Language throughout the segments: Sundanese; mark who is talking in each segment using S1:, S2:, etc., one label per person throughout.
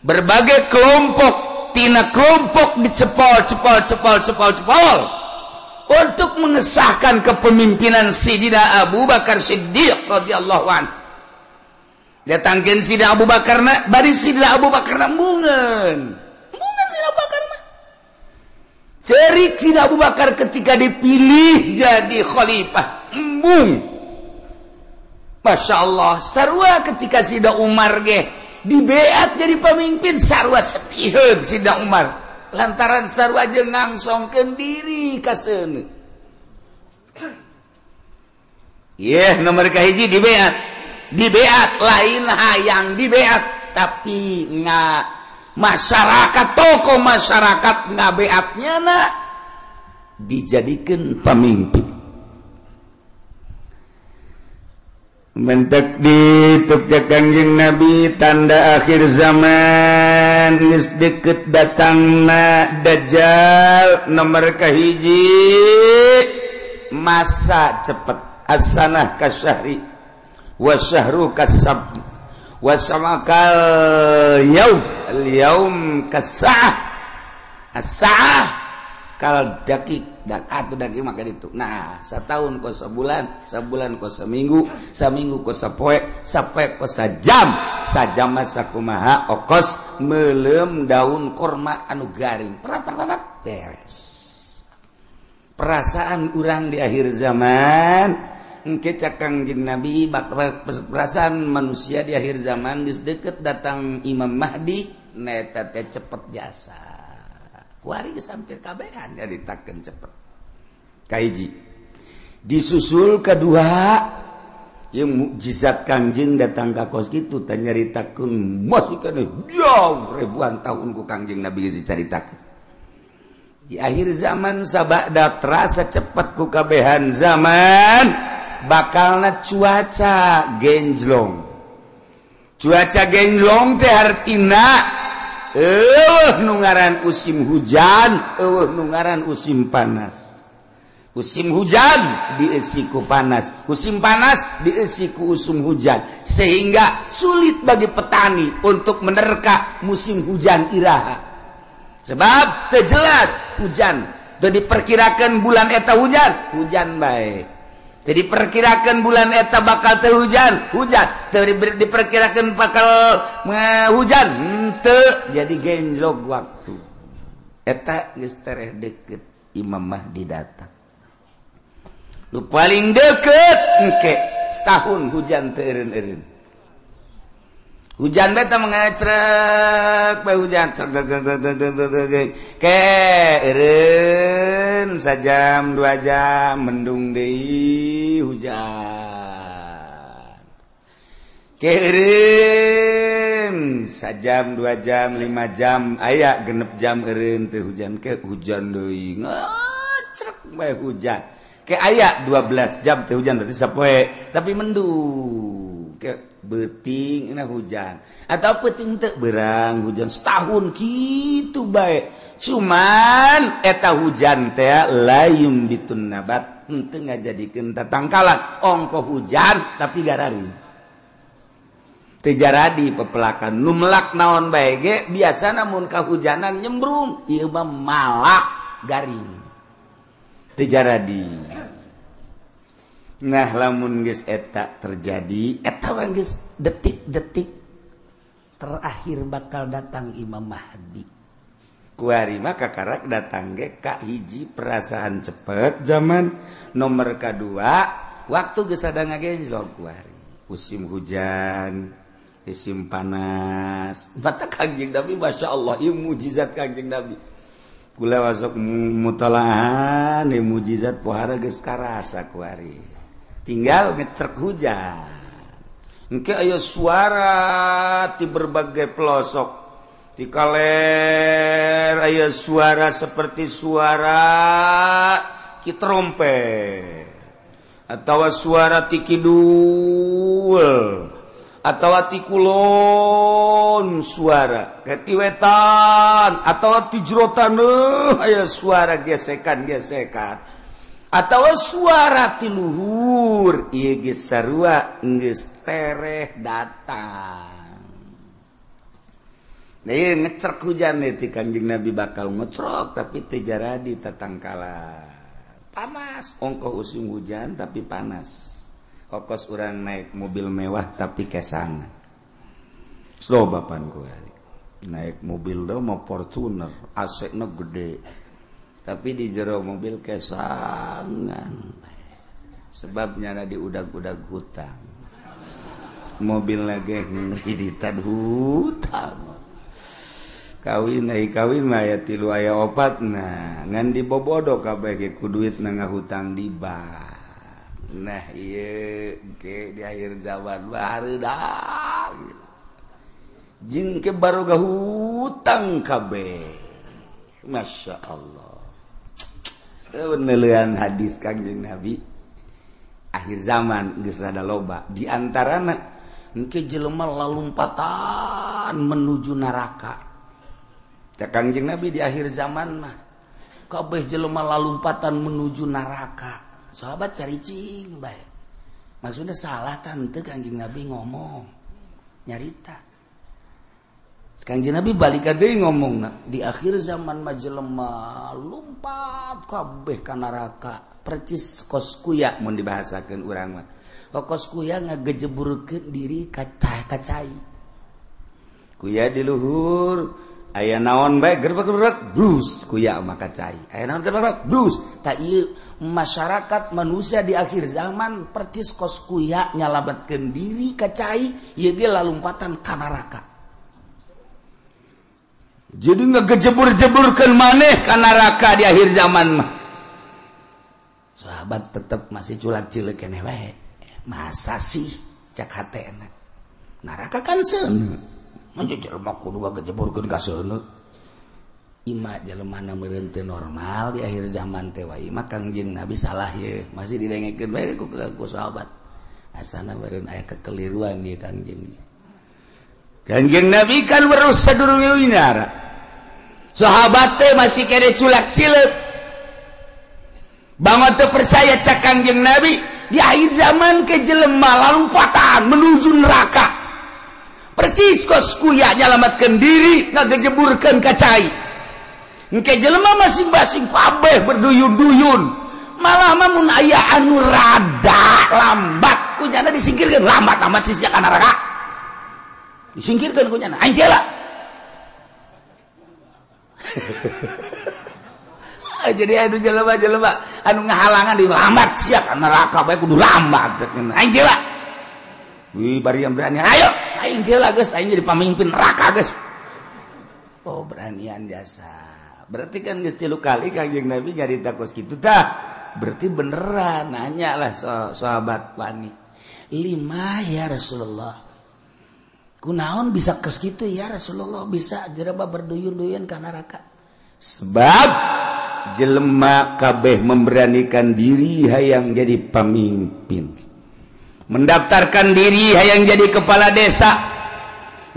S1: Berbagai kelompok tina kelompok dicepol cepol cepol cepol cepol untuk mengesahkan kepemimpinan Sidina Abu Bakar Siddiq radhiyallahu anhu. Datangkeun Sidina Abu Bakar na bari Sidina Abu Bakar na embungeun. Embungeun Sidina Abu Bakar mah. Cerik Sidina Abu Bakar ketika dipilih jadi khalifah, embung. Masya Allah, sarua ketika Sidina Umar ge dibeat jadi pemimpin, sarua setiheun Sidina Umar. Lantaran sarua jeung ngangsongkeun diri ka seuneu. Yeh, nomor kahiji dibeat. Dibeat lain hayang dibeat, tapi nga masyarakat tokoh masyarakat ngabeatnya na dijadikan pemimpin. Mentek dituk Kangjeng Nabi tanda akhir zaman geus deket datangna Dajjal nomor kahiji masa cepet as-sanah kasyahri wasyahru kasab wasamakal yaum al yaum kasah as-sa'ah kal dakik dan atau daging maka itu. Nah, setahun kos sebulan, sebulan kos seminggu, seminggu kos sapoe, sapoe kos sajam, sajam masa kumaha okos melem daun korma anu garing. Perat perat beres. Perasaan urang di akhir zaman engke cak Kangjeng Nabi perasaan manusia di akhir zaman geus deket datang Imam Mahdi neta teh cepet jasa. Kuari geus hampir kabehan nyaritakeun cepet. Kahiji disusul kedua yang mukjizat Kangjeng datang ka kos kitu teh nyaritakeun masih keneh jauh ribuan tahun ku Kangjeng Nabi geus dicaritakeun. Di akhir zaman sabada terasa cepet ku kabehan zaman bakalna cuaca genjlong. Cuaca genjlong teh hartina eueuh nu ngaran musim hujan, eueuh nu ngaran musim panas. Musim hujan diisi ku panas, musim panas diisi ku usum hujan, sehingga sulit bagi petani untuk menerka musim hujan iraha. Sebab teu jelas hujan, teu diperkirakan bulan eta hujan, hujan bae. Teu diperkirakan bulan eta bakal teu hujan, hujan. Teu diperkirakan bakal hujan, henteu. Jadi genjlog waktu. Eta geus tereh deket Imam Mahdi datang. Nu paling deket engke setahun hujan teu eureun-eureun. Hujan beta mengecrek bae hujan ke eureun sajam 2 jam mendung deui hujan. Ke eureun sajam 2 jam 5 jam aya 6 jam eureun teu hujan ke hujan deui ngecrek bae hujan. Ke aya 12 jam teu hujan berarti sapoe tapi mendung ke beuting na hujan atau peuting teu berang hujan setahun kitu bae. Cuman eta hujan teh layum bitun nabat henteu ngajadikeun tatangkalan ongko hujan tapi gararing teu jaradi pepelakan nu melak naon bae ge biasana mun kahujanan nyembrung ieu mah malak garing teu jaradi. Nah lamun geus eta terjadi eta mah geus detik-detik terakhir bakal datang Imam Mahdi. Kuari mah kakarak datang ge ka hiji perasaan cepet zaman nomor kadua waktu geus ada ngagenjlog kuari musim hujan musim panas mata Kangjeng Nabi Masya Allah ieu mukjizat Kangjeng Nabi. Kula masuk mutalahan mukjizat pohara geus karasa kuari tinggal ngecerk hujan engke aya suara di berbagai pelosok di kaler aya suara seperti suara ki trompet atau suara ti kidul atau ti kulon suara ke ti wetan atau ti jero taneuh aya suara gesekan-gesekan atau suara ti luhur ieu geus sarua geus tereh datang. Nah ieu ngecrek hujan ti Kangjeng Nabi bakal ngecrok tapi teu jaradi tatangkalan. Panas, ongkoh usum hujan tapi panas. Okos urang naik mobil mewah tapi kesangan. Slow bapan ku naik mobil do mau Fortuner, AC-na gede. Tapi di jero mobil kesangan. Sebabnya di udag-udag hutang. Mobil lagi ngreditan hutang. Kawin ai kawin mah aya 3 aya 4 nah ngan dibobodo kabeh ge ku duit na ngahutang di bank. Nah ieu ge di akhir zaman barudak jeung ke baroga hutang kabeh. Masya Allah. Penelitian hadis Kangjeng Nabi akhir zaman geus rada loba di antarana engke jelema lalumpatan menuju neraka. Cak Kangjeng Nabi di akhir zaman mah kabeh jelema lalumpatan menuju neraka. Sahabat caricing bae. Maksudnya salah tante Kangjeng Nabi ngomong nyarita. Kangjeng Nabi balik deui ngomongna di akhir zaman mah jelema lumpat kabeh ka neraka. Percis kos kuya mun dibahasakeun urang mah. Kos kuya ngagejeburkeun diri ka cai. Kuya di luhur aya naon bae gerbek-gerbek brus kuya mah ka cai. Aya naon gerbek brus. Ta ieu masyarakat manusia di akhir zaman percis kos kuya nyalametkeun diri ka cai ieu ge lalumpatan ka neraka. Jadi ngegejebur-jeburkeun maneh ka neraka di akhir zaman mah. Sahabat tetep masih culak-cileuk keneh wae. Masa sih cak hatena. Neraka kan seuneu. Manja jelema kudu ngagejeburkeun ka seuneu. Ima jelema na meureun teu normal di akhir zaman teh wae mah Kangjeng Nabi salah ye. Masih didengekeun bae ku sahabat. Asana meureun aya kekeliruan ieu Kangjeng. Kangjeng Nabi kan werus sadurunge winara. Sahabat teh masih kene culak-cileuk. Bangun teu percaya cak Kangjeng Nabi di akhir zaman ke jelema lalumpatan menuju neraka. Percis kos kuya nyalametkeun diri ngagejeburkeun ka cai. Engke jelema masing-masing kabeh berduyun-duyun. Malah mah mun aya anu rada lambat kunyana disingkirkeun, lambat amat sih sia ka neraka. Disingkirkan kunyana aing lah. Jadi anu jelema-jelema anu ngahalangan di lambat sia ka neraka bae kudu lambat aing lah. Wih bari yang berani ayo aing lah geus aing jadi pamimpin neraka geus. Oh beranian jasa. Berarti kan geus 3 kali Kangjeng Nabi nyarita kos kitu tah. Berarti beneran nanya lah sahabat wani. Lima ya Rasulullah. Kunaon bisa kos kitu ya Rasulullah bisa jelema berduyun-duyun ka neraka. Sebab jelema kabeh memberanikan diri hayang jadi pamimpin. Mendaftarkan diri hayang jadi kepala desa,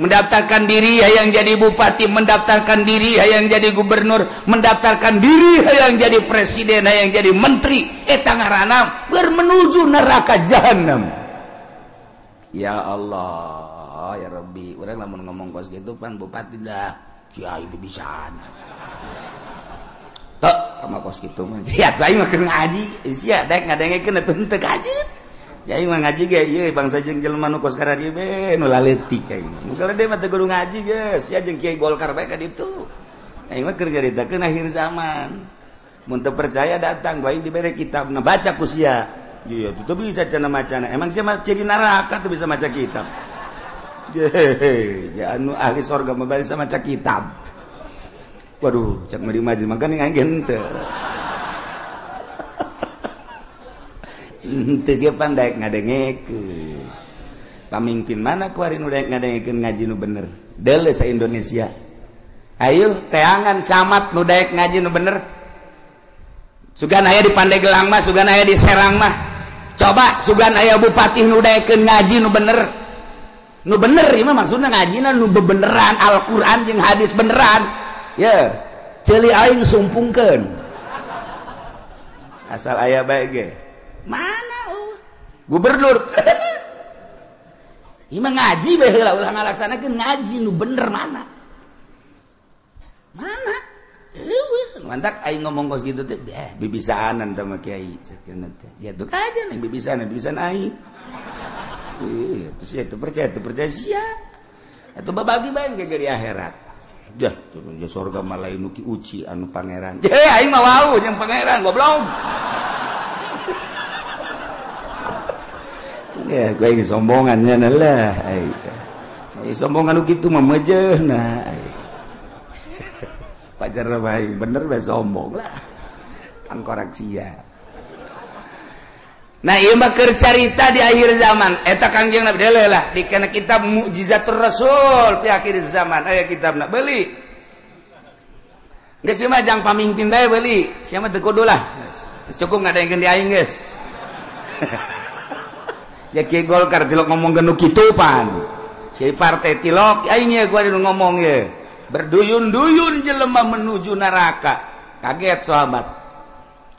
S1: mendaftarkan diri hayang jadi bupati, mendaftarkan diri hayang jadi gubernur, mendaftarkan diri hayang jadi presiden, hayang jadi menteri. Eta ngaranna menuju neraka jahanam. Ya Allah, ya Rabbi, urang lamun ngomong kos gitu pan bupati dah kiai bisa. Tok sama kos kitu mah. Ya aing mah keur ngaji, sia daek ngadengekeun atuh henteu kaji. Aing mah ngaji ge ieu bangsa jeung jelema nu kos kararieu be nu laletik aing. Mun gede mah teu kudu ngaji geus, sia jeung kiai Golkar bae ka ditu. Aing mah keur nyaritakeun akhir zaman. Mun teu percaya datang bae dibere kitabna baca ku sia. Iya, teu bisa cenah macana. Emang sia mah ciri neraka teu bisa maca kitab. Jehe, ja anu ahli sorga mah bisa maca kitab. Waduh, cak meri maju maka aing henteu. Henteu ge pan daek ngadengekeun. Pamimpin mana kuari nu daek ngadengekeun ngaji nu bener? Deuleu sa Indonesia. Ayo teangan camat nu daek ngaji nu bener. Sugan aya di Pandeglang mah, sugan aya di Serang mah. Coba sugan aya bupati nu daekeun ngaji nu bener. Nu bener ieu mah maksudna ngajina nu bebeneran Al-Qur'an jeung hadis beneran. Ya, ceuli aing sumpungkeun. Asal aya bae ge. Mana gubernur? Ieu mah ngaji bae heula ulah ngalaksanakeun ngaji nu bener mana. Mantak aing ngomong kos gitu teh, bibisaanan sama kiai. Ya tuh aja nih bibisaanan, bibisan aing. Iya, terus ya itu percaya sia. Atuh babagi bae ge di akhirat. Jah, ya surga mah lain nu ki uci anu pangeran. Je, aing mah wau jeung pangeran goblok. Ya, gue ini sombongannya lah. Aing sombongan nu kitu mah meujeuhna. Pajar bae bener bae sombong lah. Tangkorak sia. Nah, ieu mah keur carita di akhir zaman. Eta Kangjeng Nabi deuleu lah di kana kitab Mukjizatur Rasul fi akhir zaman. Aya kitabna beuli. Geus mah jang pamimpin bae beuli. Sia mah teu kudu lah. Geus cukup ngadengkeun di aing geus. Ya kiai Golkar tilok ngomong nu kitu pan. Kiai partai tilok aing ye gua ngomong ye. Berduyun-duyun jelema menuju neraka. Kaget sahabat.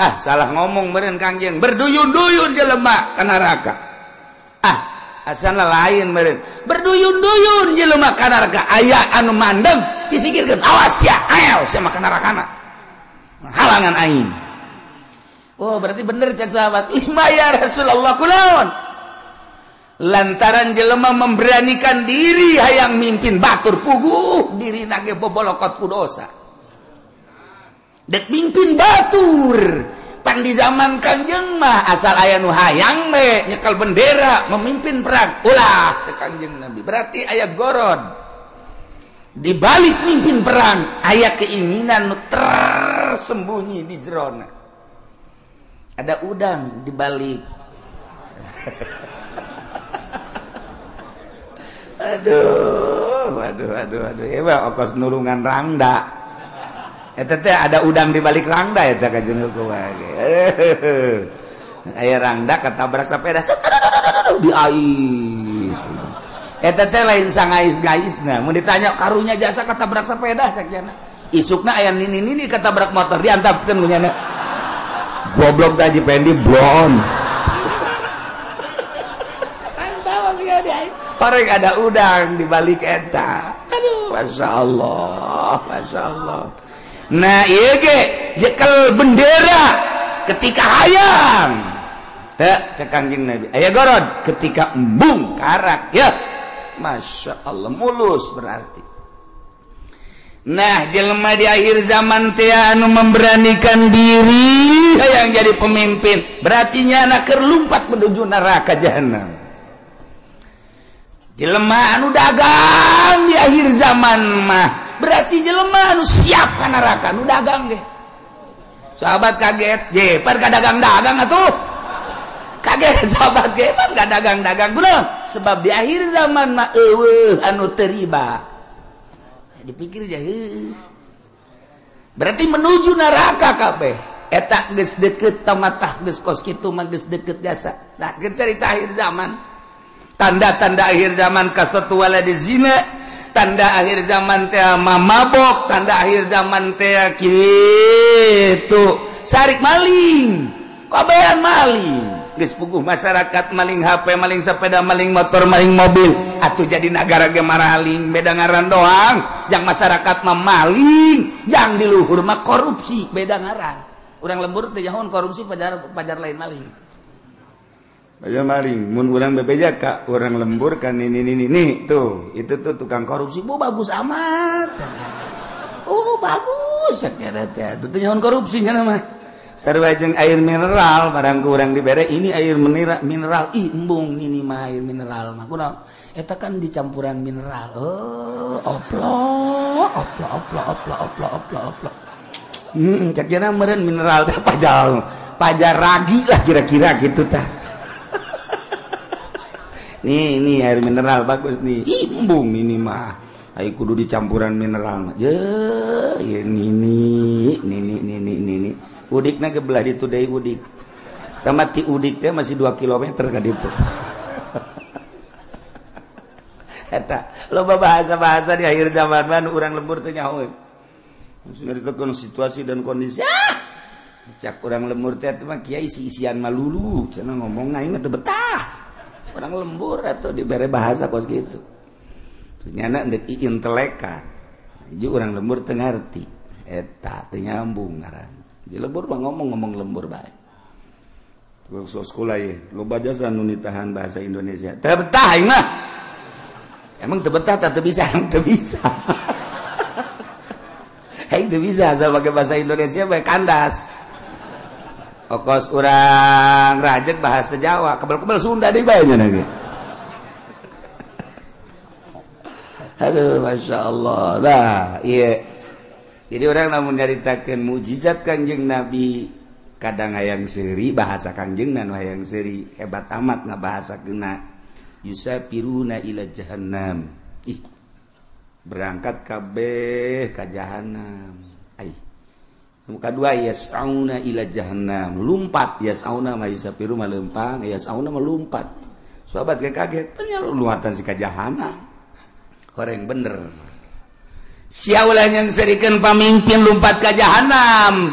S1: Ah, salah ngomong meureun Kangjeng. Berduyun-duyun jelema ka neraka. Ah, asana lain meureun. Berduyun-duyun jelema ka neraka. Aya anu mandeg disingkirkeun. Awas sia, ayo sia mah ka nerakana. Halangan aing. Oh, berarti bener cek sahabat. Lima ya Rasulullah kunaon? Lantaran jelema memberanikan diri hayang mimpin batur puguh diri nage bobolokot ku dosa. Dek mimpin batur pan di zaman Kangjeng mah asal aya nu hayang we nyekel bendera memimpin perang ulah cek Kangjeng Nabi. Berarti aya goron di balik mimpin perang, aya keinginan nu tersembunyi di jerona. Ada udang di balik. Aduh, aduh, aduh, aduh. Ewa okos nulungan rangda. Eta teh ada udang di balik rangda eta kajeun kumaha ge. Aya rangda ketabrak sepeda di ais. Eta teh lain sangais-gaisna. Mun ditanya karunya jasa ketabrak sepeda cek jana. Isukna aya nini-nini ketabrak motor diantapkeun ku nyana. Goblok teh Haji Pendi blon. Horeng ada udang di balik eta. Aduh, masya Allah, masya Allah. Nah, ieu ge jekel bendera ketika hayang. Teu cek Kangjeng Nabi. Aya gorod ketika embung karak ya. Masya Allah mulus berarti. Nah, jelema di akhir zaman teh anu memberanikan diri hayang jadi pemimpin, berarti nyana keur lumpat menuju neraka jahanam. Jelema anu dagang di akhir zaman mah berarti jelema anu siap ka neraka nu dagang ge. Sahabat kaget, je pan ka dagang-dagang atuh. Kaget sahabat ge pan ka dagang-dagang kunaon? Sebab di akhir zaman mah eueuh anu teu riba. Dipikir je heuh. Berarti menuju neraka kabeh. Eta geus deukeut tamatah geus kos kitu mah geus deukeut jasa. Tah geus carita akhir zaman. Tanda-tanda akhir zaman kasatu waladi zina, tanda akhir zaman teh mamabok, tanda akhir zaman teh kitu sarik maling, kabehan maling. Geus puguh masyarakat maling HP, maling sepeda, maling motor, maling mobil. Atuh jadi nagara ge maraling, beda ngaran doang. Jang masyarakat mah maling, jang di luhur mah korupsi, beda ngaran. Urang lembur teh jahon korupsi pajar lain maling. Ayo maling, mun urang bebeja ka urang lembur kan ini ini ini tuh, itu tuh tukang korupsi, bu bagus amat. Oh bagus, sakira teh, itu nyaon korupsinya nama. Sarua jeung air mineral, barang ku urang dibere ini air mineral, ih embung ini mah air mineral mah. Kunaon? Eta kan dicampuran mineral. Oh, oplok, oplok, oplok, oplok, oplok, oplok, oplok. Cek jana meureun mineral teh pajar ragi lah kira-kira gitu tah. Nih, nih air mineral bagus nih. Embung ini mah. Ayo kudu dicampuran mineral mah. Je, ini nih, nih nih nih nih nih. Udikna ge belah ditu deui udik. Tamat ti udik teh masih 2 km ka ditu. Eta loba bahasa-bahasa di akhir zaman mah urang lembur teh nyaho. Ngaritakeun situasi dan kondisi. Ah! Cak urang lembur teh mah kiai isi-isian malulu, cenah ngomong aing mah teu betah. Orang lembur atau diberi bahasa kos gitu. Nyana ndek inteleka. Hiji orang lembur teu ngarti. Eta teu nyambung ngaran. Di lembur mah ngomong-ngomong lembur bae. Sok sekolah ye, loba jasa nu nitahan bahasa Indonesia. Teu betah aing mah. Emang teu betah tah teu bisa, teu bisa. Aing teu bisa asal pakai bahasa Indonesia bae kandas. Okos urang rajek bahasa Jawa, kebel-kebel Sunda deui bae nya ge. Aduh, Masya Allah. Nah, iya. Jadi orang lamun nyaritakeun mukjizat Kangjeng Nabi, kadang hayang seuri bahasa Kangjeng nu hayang seuri, hebat amat ngabahasakeunna. Yusafiruna ila jahannam. Ih. Berangkat kabeh ka jahannam. Ai. Nu kadua yas'auna ila jahannam. Lumpat yas'auna ma yusafiru ma leumpang, yas'auna ma lumpat. Sahabat ge kaget, penyaluatan si ka jahannam. Horeng bener. Sia ulah yang serikeun pamimpin lumpat ka jahanam.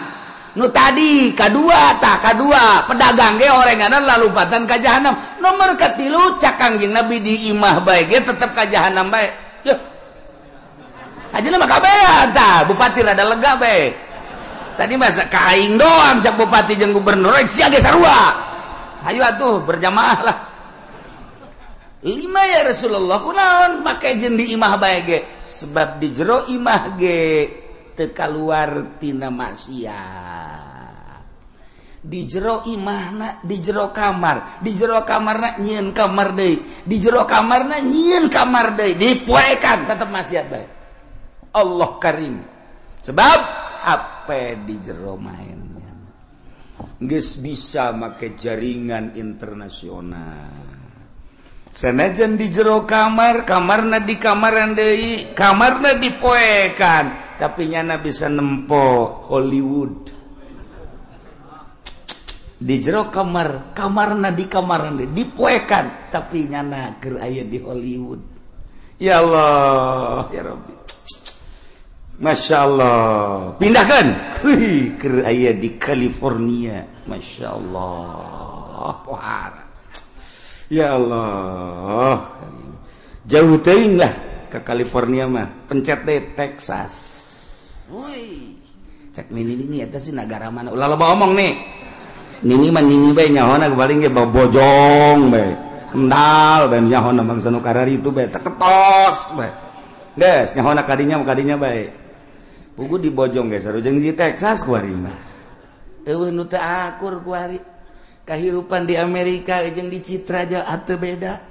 S1: Nu tadi kadua tah kadua pedagang ge horenganan lalumpatan ka jahanam. Nomor katilu cak Kangjeng Nabi di imah bae ge tetep ka jahanam bae. Yuh. Ajeuna mah kabehan tah bupati rada lega bae. Tadi mah ka aing doang cak bupati jeung gubernur rek sia ge sarua. Hayu atuh berjamaah lah. Lima ya Rasulullah kunaon make jeung di imah bae ge sebab di jero imah ge teu kaluar tina maksiat. Di jero imahna di jero kamar, di jero kamarna nyieun kamar deui, di jero kamarna nyieun kamar deui, dipoekan tetep maksiat bae. Allah karim. Sebab apa di jero mainnya geus bisa make jaringan internasional. Sanajan di jero kamar, kamarna di kamaran deui, kamarna dipoekan, tapi nyana bisa nempo Hollywood. Di jero kamar, kamarna di kamaran deui, dipoekan, tapi nyana keur aya di Hollywood. Ya Allah, ya Rabbi. Masya Allah. Pindahkan, keur aya di California. Masya Allah. Pohara. Ya Allah, jauh teuing lah ke California mah, pencet deh Texas. Woi, cek nini-nini eta sih nagara mana? Ulah loba omong nih. Nini mah nini bae nyahona paling ge bojong bae. Kendal bae nyahona bangsa nu kararitu bae, teketos bae. Geus nyahona kadinya mah kadinya bae. Pugu di bojong ge sarujeng di Texas kuari mah. Eueuh nu teu akur kuari. Kahirupan di Amerika jeung di Citra aja ateu beda.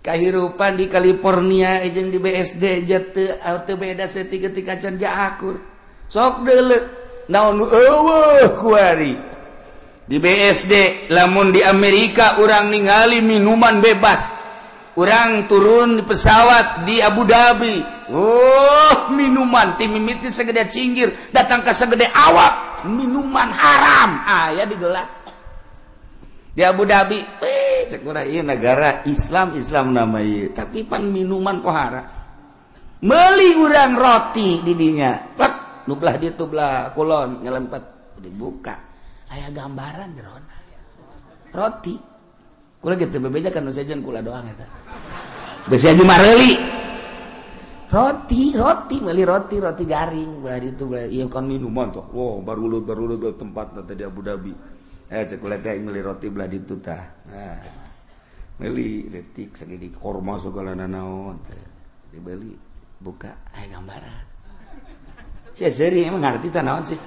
S1: Kahirupan di California jeung di BSD aja teu beda saeutik ketika can akur. Sok deuleu naon nu eueuh kuari. Di BSD lamun di Amerika urang ningali minuman bebas. Urang turun di pesawat di Abu Dhabi. Oh, minuman ti mimiti segede cinggir datang ka segede awak, minuman haram aya digelar. Di Abu Dhabi, cek urang ieu negara Islam, Islam nama ieu. Tapi pan minuman pohara. Meuli urang roti di dinya. Plek, nu belah ditu belah kulon nyelempet dibuka. Aya gambaran jerona. Roti. Kula ge teu bebeja kan nu sejen kula doang eta. Besi aja mareuli. Roti, roti, meuli roti, roti garing belah ditu belah ieu kan minuman tuh. Wah, barulut tempat teh di Abu Dhabi. Cek kula teh meuli roti belah ditu tah. Nah, meuli detik segini korma segala nanaon teh. Dibeli, buka aya gambaran. Sia seuri emang ngarti tah naon sih?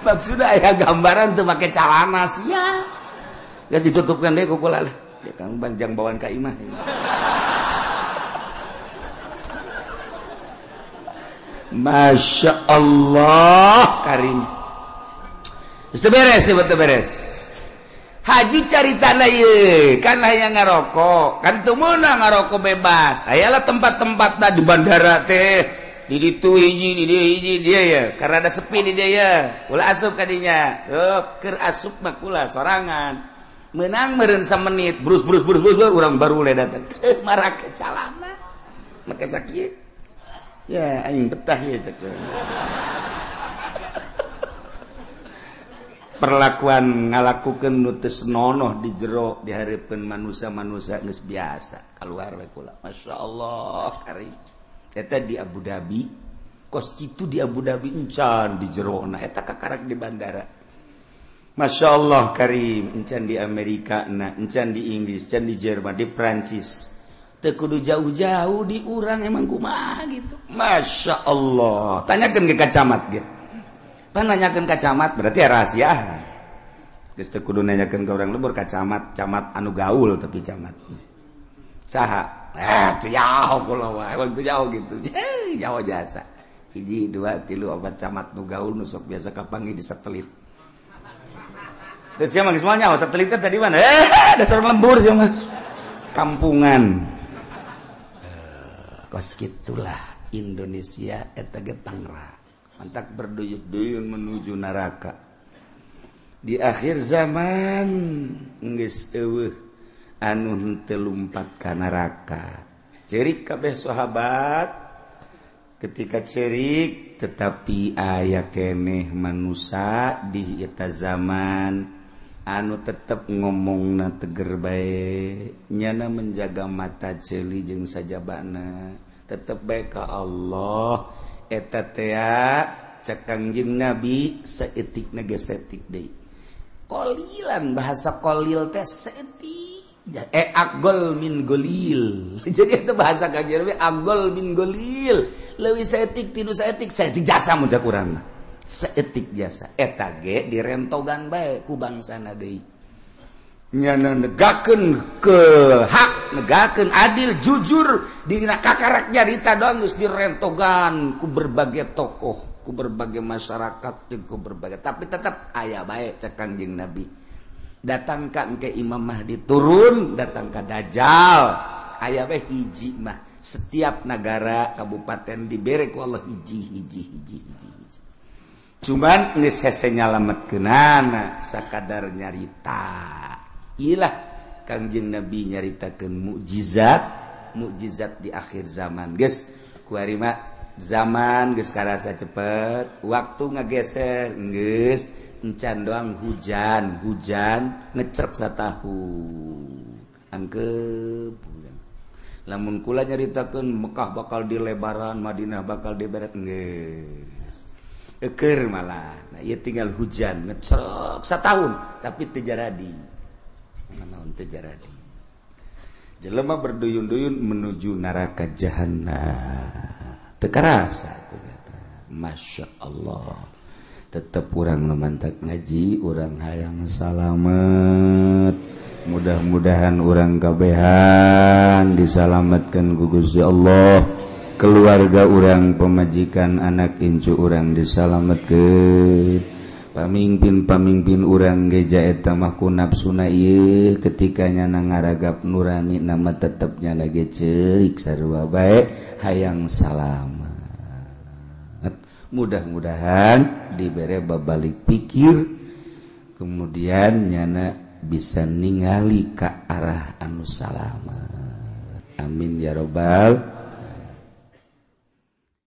S1: Maksudna aya gambaran teu make calana sia. Geus ditutupkeun deui ku kula lah. Dia kang banjang bawaan ka imah. Masya Allah karim. Itu beres, betul beres. Haji cari tanah ye, kan hanya ngarokok, kan teu meunang ngarokok bebas. Ayalah tempat-tempat di bandara teh, di ditu hiji, di dieu hiji dia ya, karena ada sepi di dia ya. Ulah asup kadinya. Oh, keur asup mah kula sorangan. Meunang meureun samenit, brus brus brus brus urang baru le datang. Teu marake calana. Make sakieu. Ya aing betah ya cek. Perlakuan ngalakukeun nu teu senonoh di jero dihareupeun manusia-manusia geus biasa keluar we kula. Masyaallah karim. Eta di Abu Dhabi, kos kitu di Abu Dhabi encan di jerona eta kakarak di bandara. Masya Allah karim, encan di Amerika na, encan di Inggris, encan di Jerman, di Prancis. Teu kudu jauh-jauh di urang emang kumaha gitu. Masya Allah. Tanyakeun ke camat ge. Pan nanyakeun ka camat berarti ya rahasia. Geus teu kudu nanyakeun ka urang lembur ka camat, camat anu gaul tapi camat. Saha? Teu jauh kula wae, emang teu jauh gitu. Jauh jasa. 1 2 3 4 camat nu gaul nu sok biasa kapanggih di satelit. Terus sia mah geus moal nyaho satelit teh tadi mana? Dasar lembur sia mah. Kampungan. Kos kitulah Indonesia eta ge Tangerang. Mantak berduyun-duyun menuju neraka. Di akhir zaman geus eueuh anu henteu lumpat ka neraka. Cerik kabeh sahabat ketika cerik tetapi aya keneh manusia di eta zaman anu tetep ngomongna teger bae, nyana menjaga mata ceuli jeung sajabana, tetep bae ka Allah. Eta tea cek Kangjeng Nabi saeutikna ge saeutik deui. Qolilan bahasa qolil teh saeutik. Agol min golil. Jadi itu bahasa Kangjeng Nabi agol min golil. Leuwih saeutik tinu saeutik, saeutik jasa mun cak urang mah. Saeutik jasa. Eta ge direntogan bae ku bangsana deui. Nyana negakeun ke hak, negakeun adil, jujur dina kakarak nyarita doang geus direntogan ku berbagai tokoh, ku berbagai masyarakat, ku berbagai, tapi tetap aya bae cek Kangjeng Nabi. Datangkan ke Imam Mahdi turun, datang ke Dajjal. Aya bae hiji mah. Setiap negara kabupaten dibere ku Allah hiji hiji hiji hiji. Hiji. Cuman geus hese nyalametkeunana sakadar nyarita. Ilah Kangjeng Nabi nyaritakeun mukjizat, mukjizat di akhir zaman. Geus kuari mah zaman geus karasa cepet, waktu ngageser geus encan doang hujan, hujan ngecerp satahun. Angkep urang. Lamun kula nyaritakeun Mekah bakal dilebaran, Madinah bakal diberet geus. Eukeur malah. Nah, ieu tinggal hujan ngecerp satahun tapi teu jaradi. Naon teu jaradi. Jelema berduyun-duyun menuju neraka jahanam. Teu karasa Masya Allah. Tetep urang nu mantak ngaji, urang hayang salamet. Mudah-mudahan urang kabehan disalametkeun ku Gusti Allah. Keluarga urang, pemajikan, anak incu urang disalametkeun. Pamimpin-pamimpin urang geja eta mah ku nafsuna ieu ketika nyana ngaragap nurani nama tetep nyana ge ceurik sarua bae hayang salamet. Mudah-mudahan dibere babalik pikir kemudian nyana bisa ningali ka arah anu salamet. Amin ya robbal.